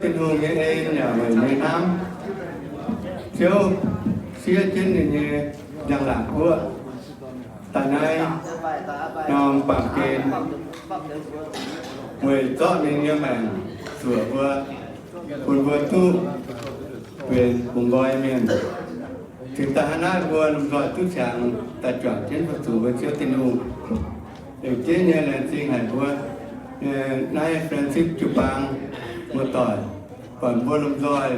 Tin-Hungh nyei en yaac weic nyei hnamv, Ziouv siev jienv ninh nyei njang-laangc guoqv daaih naaiv norm baamh gen, weic zorqv ninh nyei maengc zuoqc mbuo, bun mbuo duqv benx bungx nqoi mienh. Cingx daaih hnangv naaiv mbuo lomh nzoih duqv qangx daaih juangc jienv fu-sux mbuo Ziouv Tin-Hungh. Lengc jeiv nyei laengz zingh haic mbuo naaiv Francis jiu-baang muoz-doic, buatc mbuo lomh nzoih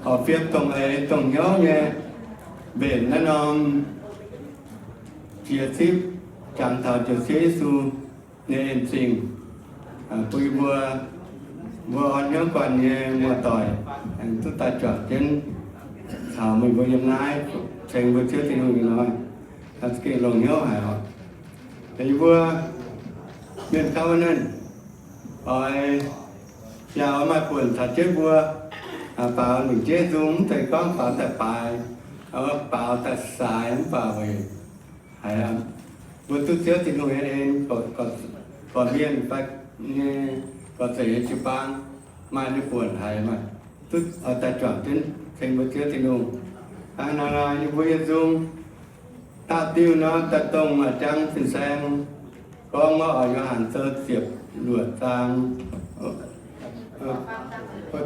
horpc fiem dongh eix dongh hnyouv nyei mbenc naaiv norm jiex zipv jangx taux Ziouv Yesu nyei en-zingh, bun mbuo, mbuo orn hnyouv guanh nyei muoz-doic aengx duqv daaih juangc jienv caux meih mbuo yiem naaiv ceng mbuo Ziouv Tin-Hungh nyei hnoi. Gengh longx hnyouv haic oc. Yie mbuo mienh gauv naaiv oix biaux maaih buonc caux jienv mbuo baaux lungc jeiv nzung, mv zeiz gorngv baaux daaih baaix, baaux daaih saaix mv baac weic haiz mbuo duqv Ziouv Tin-Hungh nyei en, gorqv-mienh fai nyei gorqv-zeic nyei jiu-baang maaih ninh buonc haiz maaih duqv daaih juangc jienv ceng mbuo Ziouv Tin-Hungh. Hnangv naaiv nor, yie mbuo nyei nzung daauh diuh nor, daaih dongh maaih jangx fin-saeng gorngv wuov oc, Yo^han Sou ziepc luoqc zaang,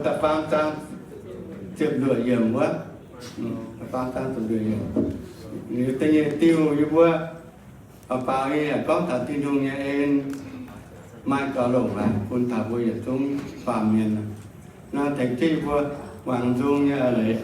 da'faam zaang ziepc luoqc yiemc wuov, da'faam zaang ziepc luoqc yiemc. Liuz da'nyeic diuh yie mbuo baaux yie yaac gorngv taux Tin-Hungh nyei en maaih gaux longc haic bun taux mbuo yietc zungv baamh mienh. Nor tengx jienv yie mbuo muangx nzung nyei leiz.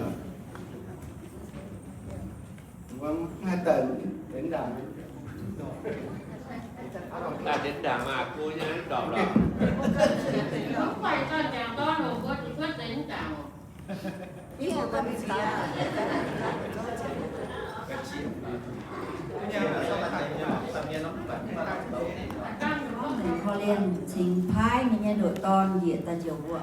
Korv-lienh cingx paaiv ninh nyei ndoqc dorn njiec daaih njoux mbuo.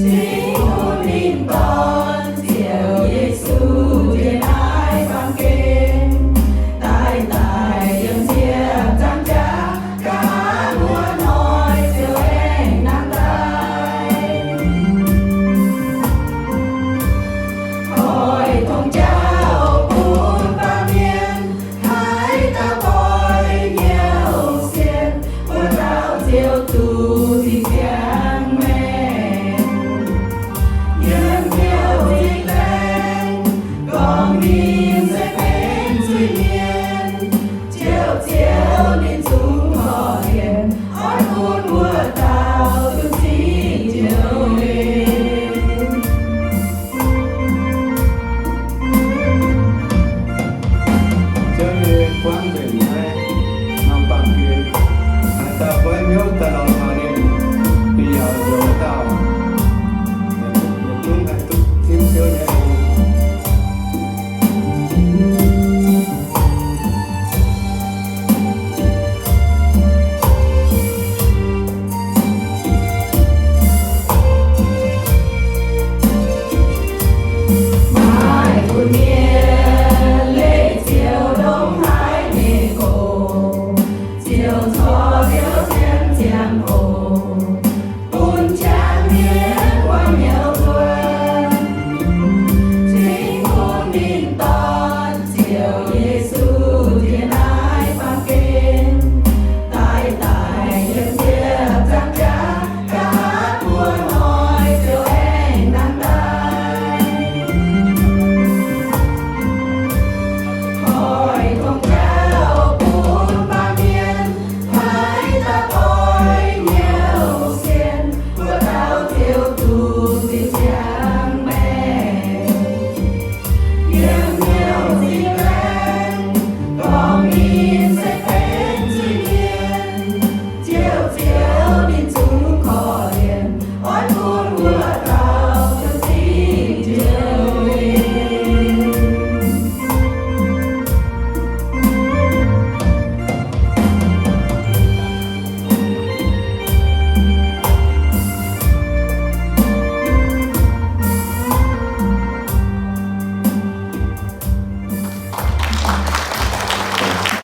Tin-Hungh ninh Dorn, Ziouv Yesu, jienv naaiv baamh gen daaih, daaih yiem ziepc nzaangc jaax, gaax wuov hnoi ziouc aengx nangh daaih. Oix tongx jauv bun baamh mienh, taaih dauh nqoi hnyouv sienx, wuov dauh ziouc duqv